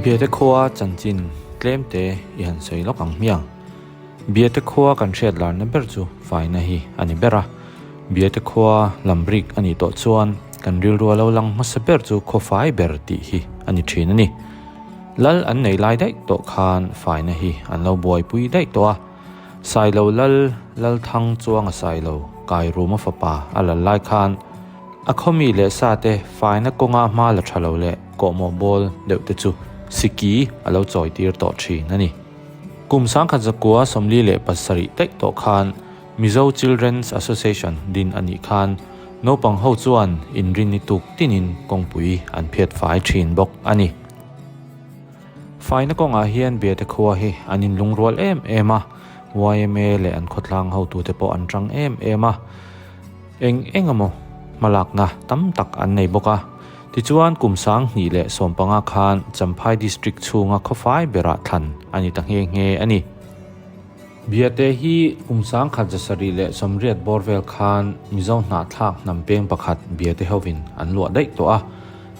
Biate khua chanchin tlemte i han sawi lawk ang hmiang. Biate khua kan hriat larna ber chu faina hi a ni ber a. Biate khua lamrik a nih tawh chuan kan rilru a lo lang hmasa ber chu khawfai ber tih hi a ni thin a ni. Lal an nei lai daih tawh khan faina hi an lo buaipui daih tawh a. Sailo lal Lalthang chuanga Sailo Kairuma fapa a lal lai khan a khawmi leh sate faina kawnga hma la tha lo leh kawhmawh bawl deuh te chu siki a lo chawi tir tawh thin a ni. Kum sangkhat zakua 47 daih tawh khan Mizo Children's Association din a nih khan naupang ho chuan inrinni tuk tinin kawngpui an phiat fai thin bawk a ni. Faina kawngah hian Biate khua hi an inlungrual em em a, yma leh an khawtlang hotute pawh an tang em em a, eng eng emaw hmalakna tam tak an nei bawk a. Tichuan kum 2015 khan Champhai District chhunga khawfai berah thlan a ni ta nghe nghe a ni. Biate hi kum 1780 bawr vel khan Mizo hnahthlak hnam peng pakhat Biate hovin an luah daih tawh a.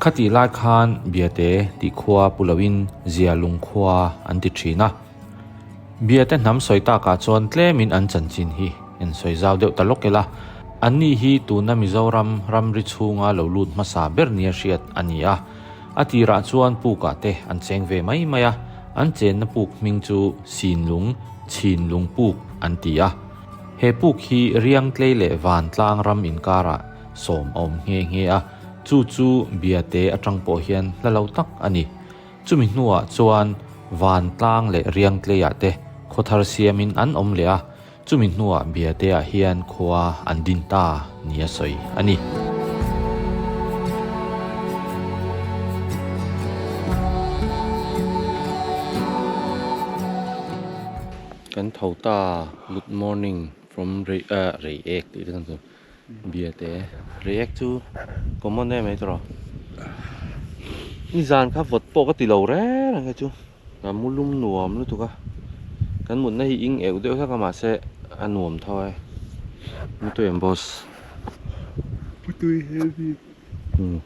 Khatih lai khan Biate tih khua pu loin Zia lung khua an ti thin a. Biate hnam sawi takah chuan tlemin an chanchin hi en sawi zau deuh ta lawk ila, anni hi tuna Mizoram ramri chhunga lo lut hmasa ber nia hriat a ni a. A tirah chuan pukah te an cheng ve mai mai a, an chenna puk hming chu Sinlung, Chhinlung puk an ti a. He puk hi Riangtlei leh Vantlang ram inkarah sawm a awm nghe nghe a, chu chu Biate atang pawh hian hla lo tak a ni. Chumi hnuah chuan Vantlang leh Riangtleiah te khawthar siamin an awm leh a, Chumi hnuah Biate-ah hian khua an din ta nia sawi a ni. Kan tho ta, good morning from Rei ah Reiek tih te kan sawi Biate Reiek chu common em mai tawh nizan kha vawt pawh ka ti lo reng reng kha chu. Ka mu lum nuam lutuk a, kan mutna hi ing euh deuh hlek a mahse a nuam tho e, mutui em boss? Mutui heavy. Umm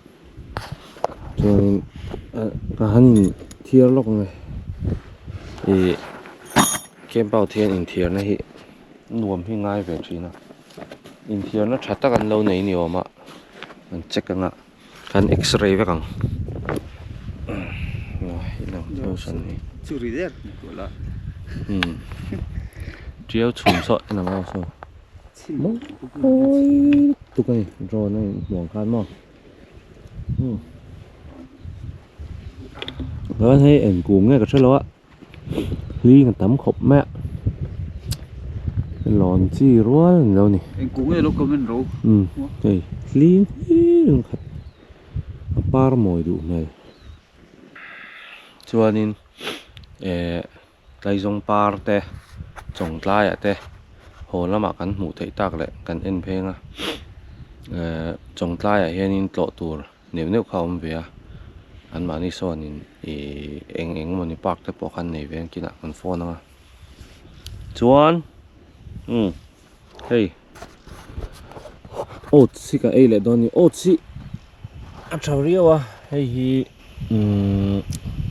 chuanin ka han in thiar lawk ang e, ih camp out hian inthiarna hi nuam hi ngai ve thin a, inthiarna tha tak an lo nei ni awm a, an check ang a. Kan x-ray vek ang. Churi der ni la. Tiau chhum saw en ang aw saw. Mawi tuk a ni drone a in hmuh ang khan maw. Chuan hei eng kum nge ka hre lo a. Hling a tam khawp mai a. Lawn chi rual a ni lo ni. Eng kung nge lo comment ro. Umm hei hling hlir khat a par mawi duh hmel. Chuanin eh tlaizawng par te chawngtlaiah te haw lamah kan hmuh theih tak leh kan en pheng a eh chawngtlaiah hianin tlawh tur. Neuh neuh kha a awm ve a, anmahni sawnin ih eng eng emawni park te pawh khan nei ve ang kinah kan phone ang a, chuan umm hei oats hi ka ei leh dawn a ni oats hi a tha riau a hei hi umm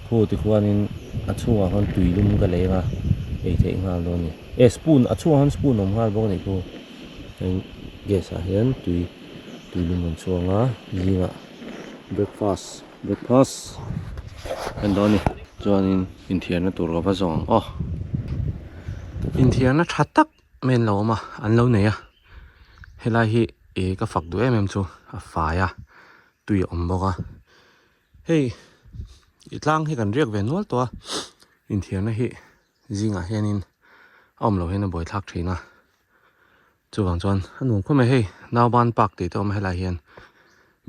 khu tikhuanin a chhungah khan tui lum ka leng a ei theih nghal dawn a ni eh spoon a chhungah khan spoon a awm nghal bawk a nih khu gas ah hian tui. Tuilum an chhuang a zingah breakfast breakfast en dawn a ni chuanin inthiarna tur ka va zawng ang aw inthiarna tha tak mai an lo awm a an lo nei a helai hi ih ka fak duh em em chu a fai a tui a awm bawk a hei i tlang hi kan riak ve nual tawh a inthiarna hi zingah hianin a awm loh hian a buaithlak thin a. Chuvang chuan a nuam khawp mai hei Nauban park tih te a awm a helai hian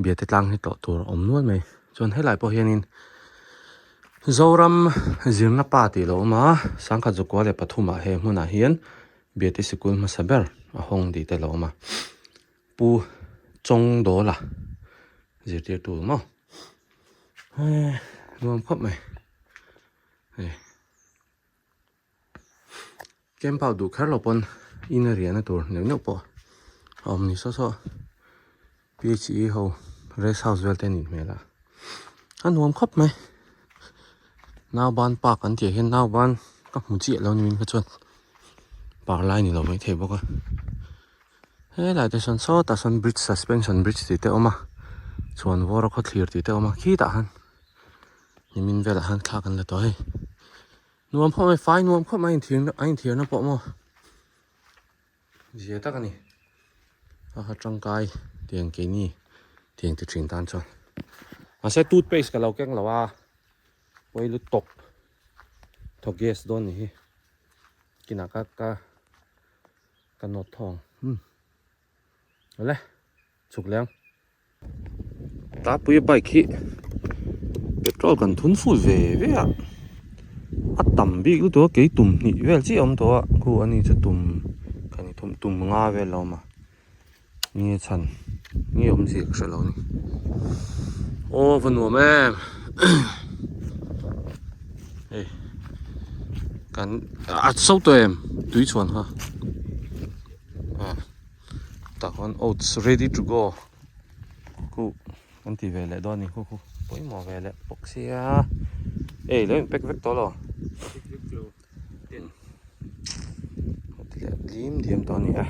Biate tlang hi tlawh tur a awm nual mai chuan helai pawh hianin Zoram zirna pa tih lo awm a sangkhat zakua leh pathum ah he hmunah hian Biate sikul hmasa ber a hawng tih te lo awm a Pu Chawngdawla zirtirtu maw nuam khawp mai hei. Camp out duh kher lo pawn in a riahna tur neuh neuh pawh a awm ni saw saw P_H_E ho rest house vel te a nih hmel a a nuam khawp mai. Nauban park an tih ah hian nauban ka hmu chiah lo nimin kha chuan par lai ni lo maithei bawk a helai te sawn sawtah sawn bridge suspension bridge tih te a awm a chhuan vawr a khawthlir tih te a awm a khitah khan nimin velah khan thla kan la tawh a hei nuam khawp mai fai nuam khawp mai a inthiarna a inthiarna pawh maw zia tak a ni a ha tangkai tiang keini tiang ti thin tan chuan mahse toothpaste ka lo keng lo a pawi lu tawp thaw gas dawn ni hi kinah ka ka ka nawt thawng umm awle chhuk leh ang. Tapuia bike hi petrol kan thun full ve ve a a tam bik lutuk a kei tum hnih vel chiah a awm tawh a khu ani chu tum kan tum tum nga vel a awm a nge chhan nge awmzia ka hre lo a ni aw va nuam em hei kan a so tawh em tui chhuan kha ah. Tah khuan oats ready to go khu kan ti ve leh dawn a ni khu khu pawimawh ve leh bawk sia ei lo in pack vek tawh lo ti leh lim diam tawh a ni a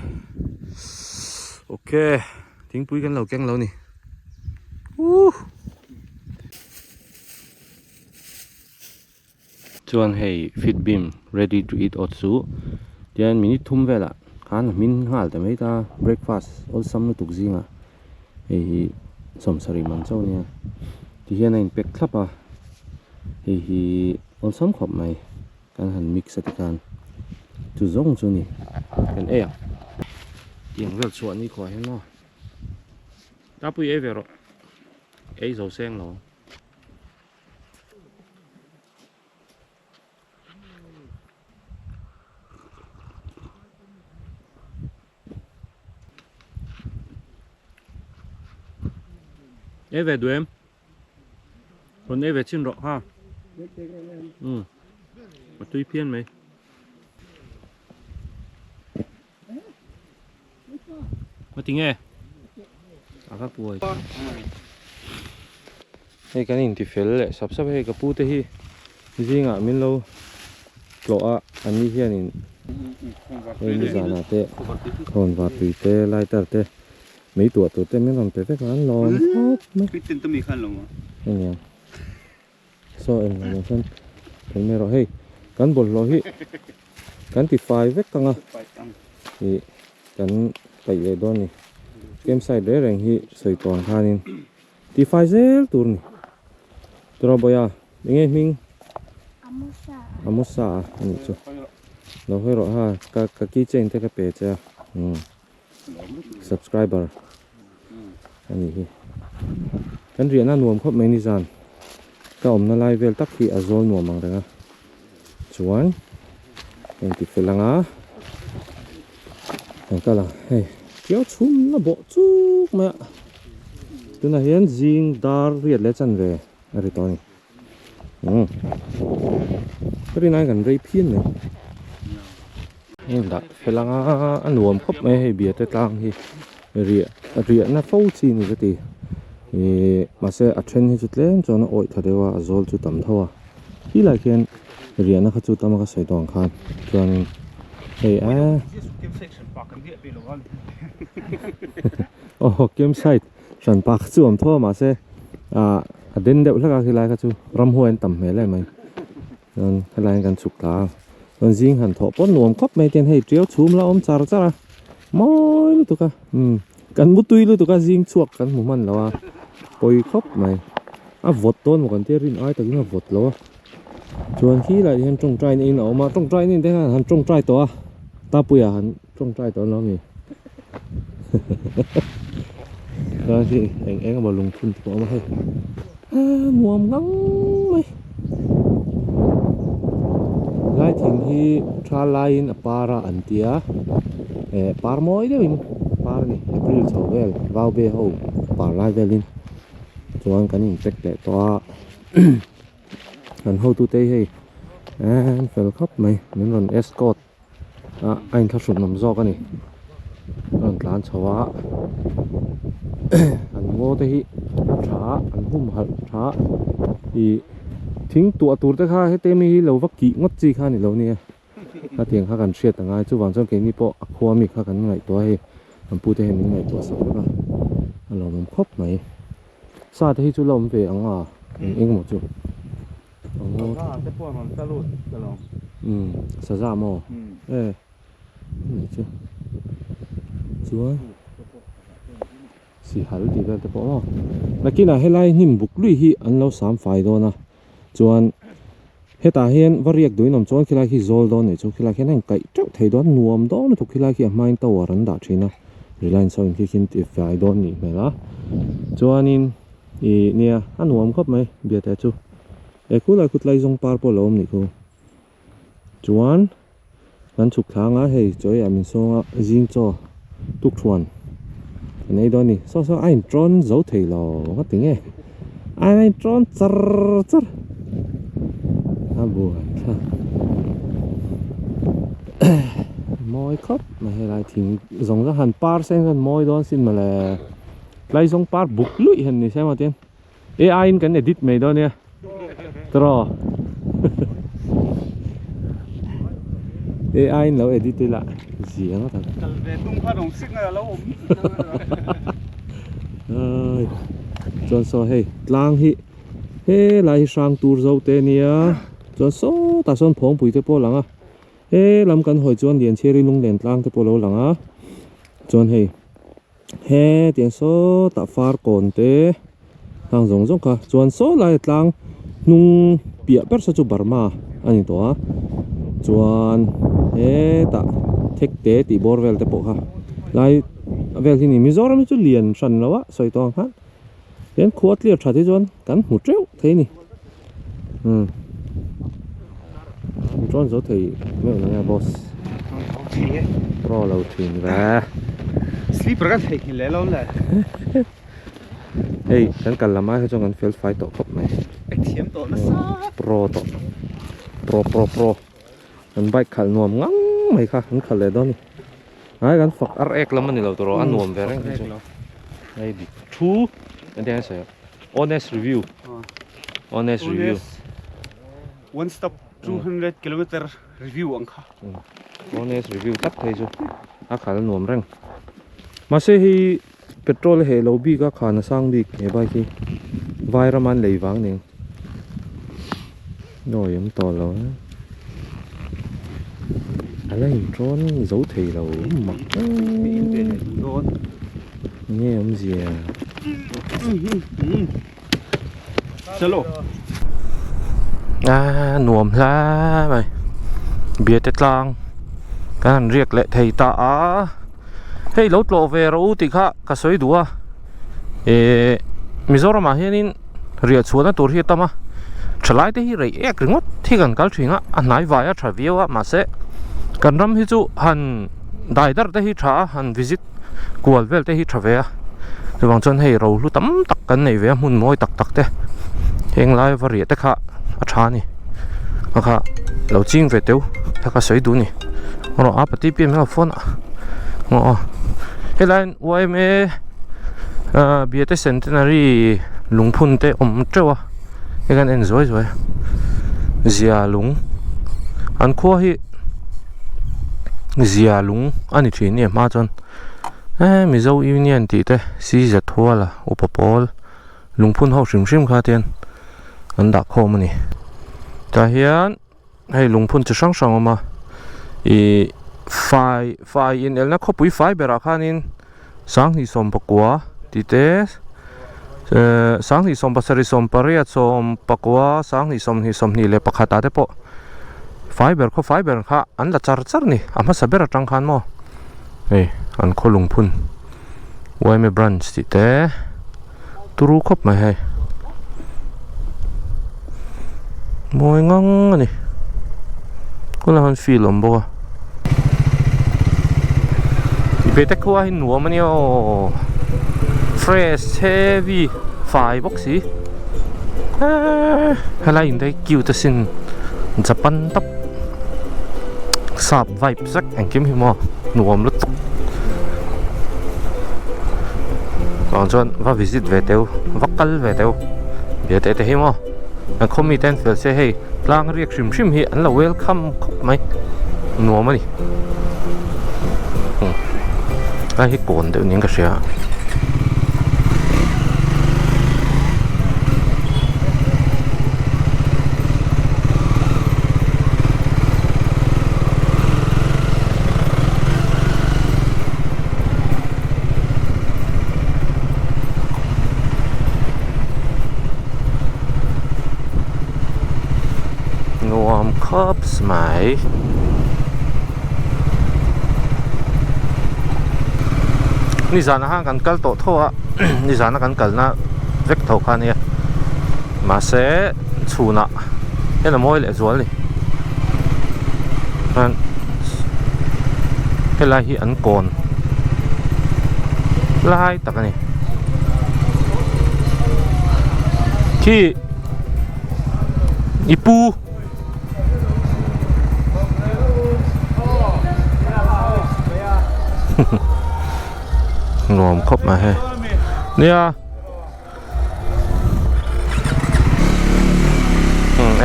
ok thingpui kan lo keng lo a ni uh. Chuan hei Fitbim ready to eat oats chu tian minute thum velah khan a hmin nghal ta mai ta breakfast awlsam lutuk zingah hei hi sawmsarih man chauh ania tihian a in pack thlap a hei hi awlsam khawp mai kan han mix a tikhan chu zawng chu ni kan ei ang tiang vel chhuah ni khuah hian maw tapui ei ve rawh ei zo seng lo. Ei ve duh em? Rawn ei ve chin rawh ha. Umm. A tui phian mai. A ti nge? A ka kuai. Hei kan inti fel leh sap sap hei ka pu te hi zingah min lo tlawh a an ni hianin hei nizanah te khawn var tui te lighter te mei tuah tur te min rawn pe vek a an lawm khawp mai. Hei nia. Saw eng lo ah hian kan mai rawh hei kan bawlhhlawh hi kan ti fai vek ang a ih kan paih leh dawn a ni campsite reng reng hi sawi tawh ang khanin ti fai zel tur a ni tiraw bawia eng nge hming Amosa a nih chu lo hawi rawh ha ka ka keychain te ka pe che a umm. Subscriber a nih hi. Kan riahna nuam khawp mai nizan ka awmna lai vel tak hi a zawl nuam ang reng a. Chuan heng ti fel anga kan kal ang hei tiau chhum na bawh chuk mai a. Tunah hian zing dar riat leh chanve a ri tawh a ni. Umm ka rinai kan rei phian mai heng dah fel anga a nuam khawp mai hei biate tlang hi riah riahna fo chi ni ka ti ihh mahse a then hi chu tlem chuan a awih tha deuh a a zawl chu tam tho a khi lai khian riahna kha chu tam a ka sawi tawh ang khan chuanin hei a aw campsite. Hran pa kha chu awm tho a mahse ah a den deuh hlek a khilai kha chu ramhuai an tam hmel em mai chuan helai hian kan chhuk thla a chuan zing han thawh pawh nuam khawp mai ten hei tiau chhum la awm char char a mawi lutuk a umm kan mu tui lutuk a zing chhuak kan hmu hman lo a pawi khawp mai a vawt dawn maw kan tia rin ai takin a vawt lo a chuan khilai hian tawngtai na in a awm a tawngtai na in te khan han tawngtai tawh a tapuia han. Tawngtai tawh lo mi Chuan khi eng eng emaw lungphun te pawh a awm a hei ah nuam ngang mai Lai thing hi tha laiin a par a an tia eh par mawi deuhin par a ni April chho vel vau be ho par lai velin chuan kan in pack leh tawh a kan hotute hi hei an fel khawp mai min rawn escort. Ah a inthlahrun awm zawk a ni a rawn tlan chho a an ngaw te hi a tha a an humhalh tha a ih. Thing tuah tur te kha hete mi hi lo va kih ngawt chi kha a ni lo nia. Hetiang kha kan hriat angai chuvang chuan keini pawh a khua mi kha kan ngaihtuah a hei kan pute hian min ngaihtuah sak vek a a lawmawm khawp mai. Sa te hi chu la awm ve ang a eng eng emaw chu. Saza te pawh an rawn tla lut ka lo. Umm saza maw? E ani chu chuan. Sihal tih vel te pawh maw nakinah helai hnim buk lui hi an lo sam fai dawn a chuan hetah hian va riak duhin awm chuan khilai khi zawl dawn anih chu khilai khian a inkaih teuh thei dawn nuam dawn lutuk khilai khi a hmain tower an dah thin a Reliance ho in khi khi an ti fai dawn nih hmel a chuanin ih nia a nuam khawp mai biate chu he khulai khu tlai zawng par pawh a lo awm nih khu. Chuan kan chhuk thlang a hei chaw eiah min sawng a zing chaw tuk thuan kan ei dawn a ni saw saw a in tawn zo thei lo nga ti nge a in tawn char char a buai thlak mawi khawp mai helai thing zawng zawng han par seng chuan mawi dawn sin mawle tlai zawng par buk luih han ni se maw tin. AI in kan edit mai dawn nia tiraw AI in lo edit ila zia ngawt ang kal ve tum kha rawng signal a lo awm ai chuan saw hei tlang hi he lai hi hrang tur zo te nia chuan sawtah sawn phawngpui te pawh a lang a he lam kan hawi chuan Lianchhiari lunglen tlang te pawh a lo lang a chuan hei. He tiang sawtah far kawn te hang zawng zawng kha chuan saw lai tlang hnung piah ber saw chu Burma a ni tawh a chuan hetah thek te tih bawr vel te pawh kha lai vel hi ni Mizoram hi chu lian hran lo a sawi tawh ang khan hian khua clear that hi chuan kan hmu teuh thei a ni umm chuan zo thei meuh lo nge boss pro lo thin ve sleeper kan thei nghilh leh lo le hei kan kal lam ai kha chuan kan fel fai tawh khawp mai thiam tawh nasa pro tawh pro pro pro kan bike khalh nuam ngang mai kha kan khalh leh dawn a ni ai kan fak ar ek lam a ni lo tur a nuam ve reng chu hei dik thu engtin nge sawi ang. Honest review. Honest review. One stop 200 kilometer review ang kha. Honest review tak thei chu a khal nuam reng. Mahse hi petrol he lo bik a khan a sang bik he bike hi vai ram an lei vang ning. Nawi awm tawh lo a. A la in tawn zo thei lo mak nge awmzia. Chalo. A nuam hle mai Biate tlang kan han riak leh thei ta a hei lo tlawh ve rawh u tih kha ka sawi duh a eh Mizoram ah hianin riah chhuahna tur hi a tam a thalai te hi rei ek ringawt hi kan kal thin a a hnai vai a tha viau a mahse kan ram hi chu han dai dar te hi tha a han visit kual vel te hi tha ve a chuvang chuan hei rohlu tam tak kan nei ve a hmun mawi tak tak te heng lai va riah te kha a tha a ni a kha lo ching ve teuh kha ka sawi duh a ni erawh a pati pian hmel phone a aw helai yma ah Biate Centenary lungphun te awm teuh a hei kan en zuai zuai a zia lung an khua hi zia lung a ni thin a ni a hma chuan eh Mizo Union tih te CZ Huala upa pawl lungphun ho hrim hrim kha te an dah khawm a ni tah hian. Hei lungphun chi hrang hrang a awm a ih fai fai inelna khawpui fai berah khanin sanghnih sawm pakua tih te ehh sanghnih sawm pasarih sawm pariat sawm pakua sanghnih sawmhnih sawmhnih leh pakhat ah te pawh fai ber khaw fai ber kha an la char char a ni a hmasa ber atang khan maw hei an khaw lungphun yma branch tih te turu khawp mai hei mawi ngang a ni tunah hian field a awm bawk a bete khua hi nuam a nia aw fresh heavy fai bawk si eee helai in te hi cute asin japan tawp sap vibe zek engkim hi maw nuam lutuk vang chuan va visit ve teu va kal ve teu biate te hi maw. Kan khaw mite an fel se hei tlang riak hrim hrim hi an lo welcome khawp mai nuam a ni a hi kawn deuh niin ka hria. Nuam khawp mai. Nizan ah khan kan kal tawh tho a nizan a kan kalna vek tho kha ania mahse chhunah hian a mawi leh zual a ni chuan helai hi an kawn lai tak a ni khi i pu. Nuam khawp mai hei nia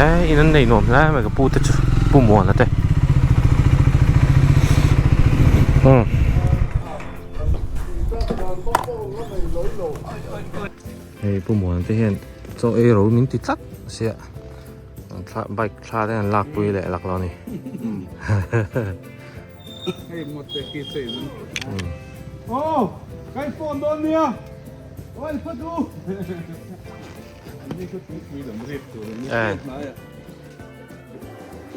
e in an nei nuam hle mai ka pu te chu pu muana te umm. Hei pu muana te hian chaw ei ro min ti tlat sia thla bike thla te an lak pui leh lak lo a ni. Hei mawt te khi chei nan. Aw kai phone dawn nia oi phat u. An ni khu tui pui lam riak tur an ni hnai a.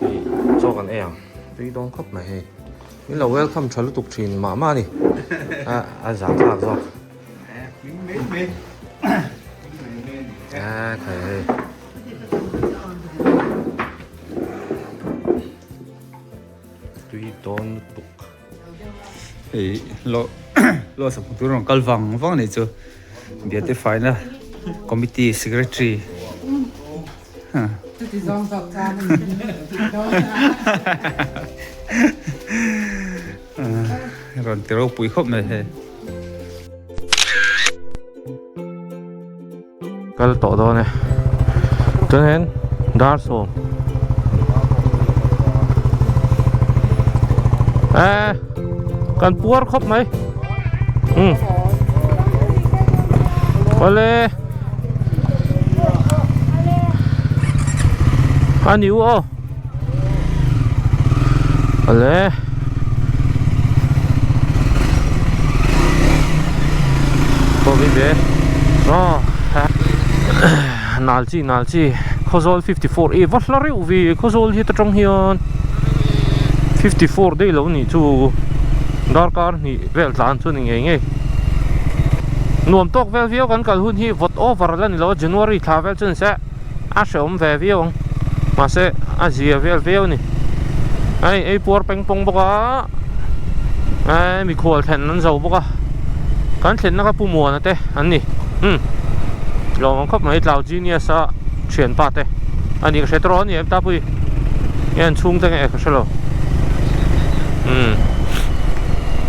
Hei chaw kan ei ang tui dawn khawp mai hei. Min lo welcome tha lutuk thin mah mah a ni. A a zah thlak zawk. A khai hei. Tui dawn lutuk. Hei lo lo sak tur rawn kal vang vang a nih chu Biate faina committee secretary rawn ti ropui khawp mai hei. Kal tawh dawn e chuan dar sawm e kan puar khawp mai um awle a ni u aw awle. Nal chi nal chi Khawzawl 54 e va hla reuh ve Khawzawl hi ta tang hian 54 daih lo nih chu darkar hnih vel tlan chu ni ngei ngei nuam tawk vel viau kan kal hun hi vawt over la ni lo a January thla vel chu ni se a hrehawm ve viau ang mahse a zia vel viau a ni hei ei puar peng pawng bawk a eee mikhual thlen an zo bawk a kan thlenna kha Pu Muana te an ni umm lawm ang khawp mai Tlau Genius a thianpa te a ni ka hre tawh a ni em ta pui nge an chhungte nge ka hrelo umm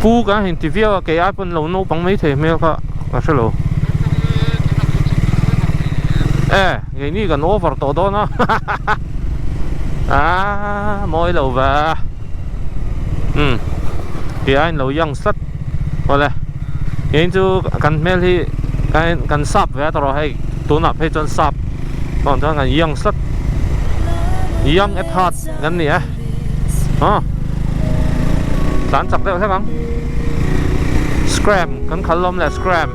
Pu kan han inti viau a kei ai pawn lo naupang maithei hmel kha ka hrelo. E keini kan over tawh dawn a aaa mawi lo ve umm ti a inlo young slat awle keini chu kan hmel hi kan sap ve a tawh hei tunah phei chuan sap chuan kan young slat young at heart kan ni e aw tlan chak deuh hlek ang scram kan khal lawm leh scram.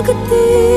ka ti.